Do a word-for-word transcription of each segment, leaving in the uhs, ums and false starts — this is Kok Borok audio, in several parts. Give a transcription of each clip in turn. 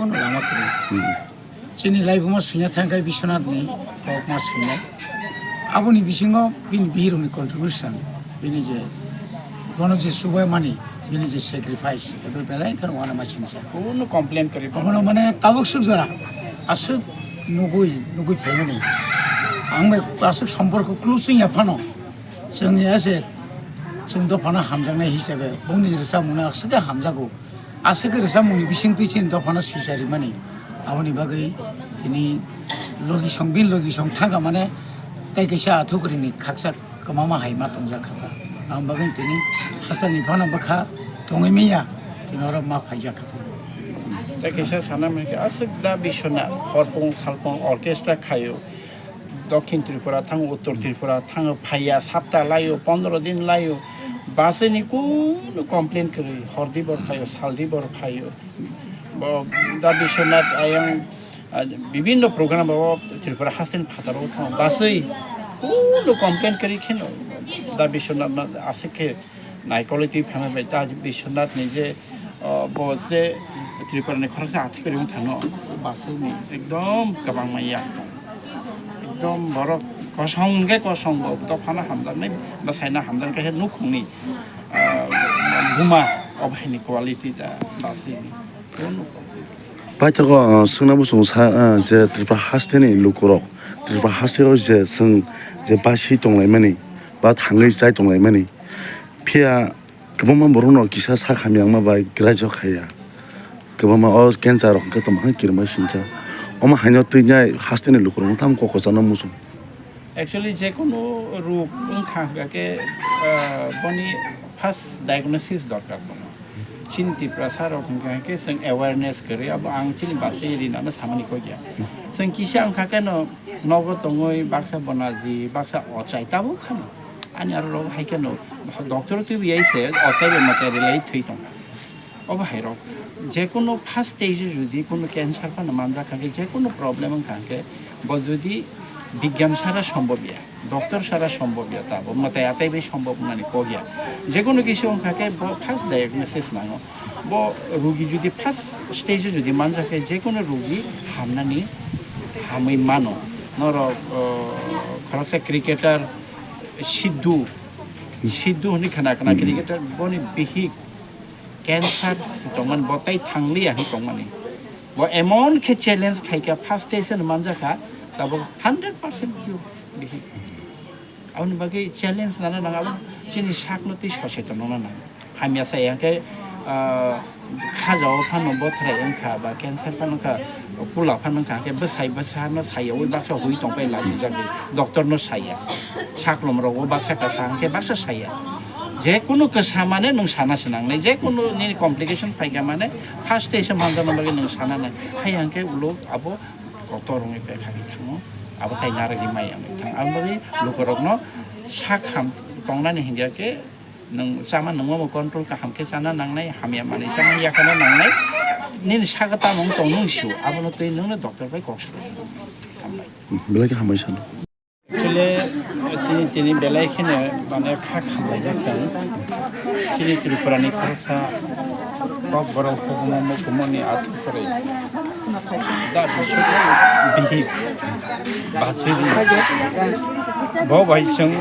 Bono lama kwrwi. Chini laibuma swina thangkhe Biswanath ni kokma swinai. Aboni bisingo bini bihirokni contribution, bini je bono je chubaimani, bini je sacrifice, ebo belai kheno uanama singcha. Kuno complain kwrwi. Abono mane tabuk suk jora aswk nugwi, nugwi phaimani. Ang bai aswk somporko close wngya phano, chwng ese chwng dophano hamjaknai hisabe bongni rwchapmungno aswk khe hamjago. Aswk khe rwchapmungni bisingtwi chini dophano swicha rimani. Aboni bagwi tini logisong, bini logisong thangkha mane tei kaisa athukurini khaksa kwmama hai ma tongjak kha ta. Aboni bagwi tini hasteni phano bwkha tongwi manya, tini oro ma phaijak kha ta. Tei kaisa sana hwnkhe aswk da Biswanath horpung salpung orchestra khaio. Dokhin Tripura thango, Uttor Tripura thango, phaiya, sapta laio, pondro din laio, basini kunu complain kwrwi, hordi bor phaio, saldi bor phaio. Bo da Biswanath ayang, ah, bibinno program bo Tripura hasteni phataro thango, baswi kunu complain kwrwi kheno da Biswanath na aswk khe naikolwi twi phano bai ta Biswanath ni je, o, bo je Tripura ni khoroksa athik ri wng thano, baswi ni ekdom kwbangma yak tong. Ekdom borok kosong hwnkhe kosong bo dophano hamjaknai, bwsaino hamjaknai khe nukhungni, ah, buma o bahai ni quality ta baswi ni. Paithago, ah, swngna muchung sa, ah, je Tripura haste ni lukurok, Tripura haste o je chwng je baswi tonglaimani ba thangwi chai tonglaimani, phiya kwbangma borokno kisa sak hamya wngma bai graijak khaiya. Kwbangma o cancer rok hwnkhe tongma khe kirima sincha. Omo haino twi nai hasteni lukurok tamo kok kwchangno muchung. Actually, je kunu ruk wngkha hwnkha khe, ah, boni first diagnosis dorkar tongo. Chini Tiprasa rok hwnkha khe chwng awareness kwrwi, abo ang chini bachwi rinano samani kok ya. Chwng kisa wngkha khe no nogo tongwi baksa bonaji, baksa ochai tabuk khano. Ani aro rok hai kheno doctor twi biyai se ochai bai motai rilai thwi tongkha. Obo hai rok je kunu first stage o jodi kunu cancer phano manjak kha khe, je kunu problem wngkha khe, bo jodi bigyan sara sombhob ya, doctor sara sombhob ya, ta bo mwtai atai bai sombhob wngnani kok ya. Je kunu kisa wngkha khe bo first diagnosis nango. Bo rugi jodi first stage o jodi manjak khe, je kunu rugi hamnani hamwi mano. Norok, o, khoroksa cricketer Sidhu, Sidhu hwnwi khna khna cricketer boni bihik cancer si tongmani, bo tai thangliya hwnwi tongmani. Bo emon khe challenge khaikha, first stage no manjakha, tabuk hundred percent cure bihik. Aboni bagwi challenge nana nang, abo chini sakno tei soseton wngna nang. Hamya sa yang khe, ah, kha jao phano bothrai wngkha ba cancer phano wngkha, pula phano wngkha, hwnkhe bwsai bwsa no saiyaui baksa hui tongpai lachijagwi doctor no saiya. Saklom rogo baksa kasa hwnkhe baksa saiya. Je kunu kasa mane nwng sana se nangnai, je kunu nini complication phaikha mane first stage o manjakna bagwi nwng sana nai. Hai hwnkhe ulo abo kotor wngwi bekha khe thango, abo tai narwgwi maya wngwi thango. Aboni bagwi lukurokno sak ham tongnani hingya khe, nwng chama nungma bo control kaham khe chana nangnai, hamya manwi chama yakarna nangnai. Nini sago tamo wng tong nung sio, abono twi nwngno doctor bai kok salai. Hambai. Belai khe hambai sano. Actually, chini tini belai kheno mane kha khamlaijak chwng. Chini Tripura ni khoroksa kok borok hukumu mukumuni athukorwi. Da bisuk bihik bachwi di. Bo bai chwng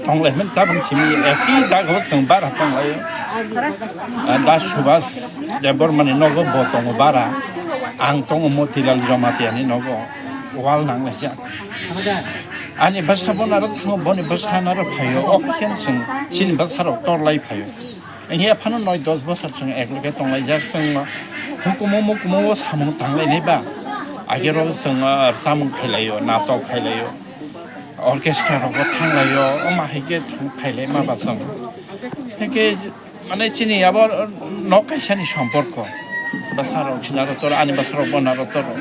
tonglaimani tabuk simi eki jaga o chwng bara tonglaio. Da Subhas Debbarma ni nogo bo tongo bara. Ang tongo Motilal Jamatia ni nogo. Wal nanglaijak. Ani bwsa bo naro thango, boni bwsa naro phaio. O khe chwng chini bwsa rok torlai phaio. Hiya phano noi dos bosor chwng ekloge tonglaijak, chwng hukumu mukumu o samung tanglainai ba. Agero chwng, ah, samung khailaio, natok khailaio, orchestra rogo thanglaio, oma hai khe thang khailai ma ba chwng. Hake mane chini abo nok kaisa ni somporko. Bwsa rok china rok toro, ani bwsa rok bona rok toro.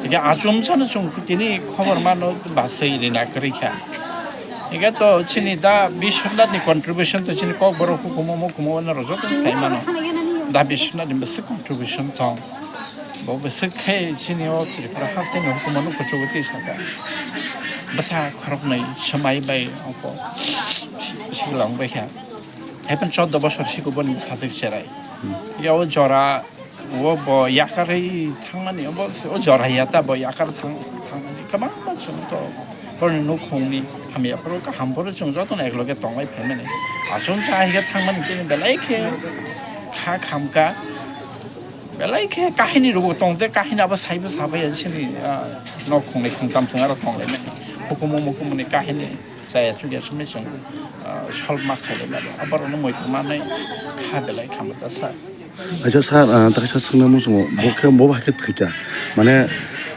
Hake achum sano chwng tini khobor mano bachwi rina kwrwi kha. Hingke to chini da Biswanath ni contribution to chini kokborok hukumu mukumu no rwjak tong sai mano. Da Biswanath ni bwswk contribution tong. Bo bwswk khe chini o Tripura haste ni hukumu no kuchugo twi saka. Bwsa khoroknwi swmai bai ongko sikla wng bai kha. Haiphan chordo bosor siko boni bwsajwk cherai. Ya o jora O bo yakarwi thangmani, obo o jora ya ta, bo yakar thang-, thangmani kwbangma chwng to boroni nukhungni hamya phoro kaham phoro chwng jotono ekloge tonglai phaimani. Achomsa hai khe thangmani tini belai khe kha khamka, belai khe kahini rwgo tong tei kahini abo saibo sabai ya chini, ah, nok khungnwi khungtam chwng aro tonglaimani. Hukumu mukumuni kahini chaya chukya sumui chwng, ah, solve ma khailai mani. Aborokno muitu manwi kha belai khamata sa. Acha sir, ah, taksa swngna muchungo, bo khe, bo hai khe thwikha. Mane,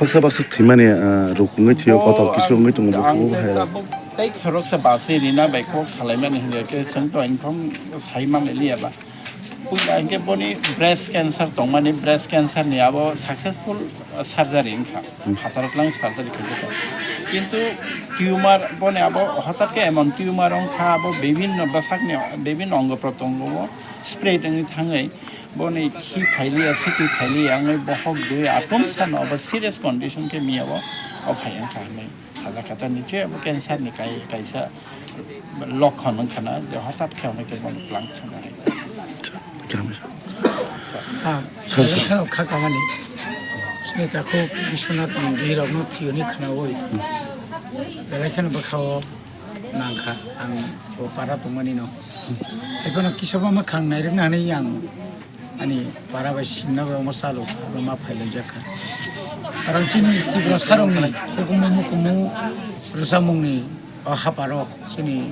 baksa baksa thwimani, ah, rukungwi thwiyo, kotor kisu wngwi tongo, bo ang khe bo hai. Tabuk tei khoroksa basi rina bai kok salaimani hinkhe chwng to inform sai manliya ba. Puila hinkhe boni breast cancer tongmani, breast cancer ni abo successful, ah, surgery wngkha. Hmm. Phatar klang surgery khaikha. Kintu tumor boni abo hotat khe emon tumor wngkha, abo bibhinno bwsakni bibhinno ongo protongo spread wngwi thangwi boni khi phailiya, swtwi phailiya wngwi bohok dui atom sano abo serious condition khe miya o, o phai wngkha hinwi. Hala kata ni je abo cancer ni kai-, kaisa lokhon wngkha na, je hotat khe hwnwi khe bono tlang thangna hai. Khe hamya. Ah, Sir, sir. Belai kheno kha kamani. Sini takhuk Biswanath ni bihirokno thiyoni khnaui. Belai kheno bwkhao nangkha ang bo para tongmani no. Haiphano kisa bo mwkhang nairwkna hinwi ang ani para bai singna bai omo chalo, abo ma phailaijak kha. Karon chini Tiprasa rokni hukumu mukumu rwchapmungni o haparo chini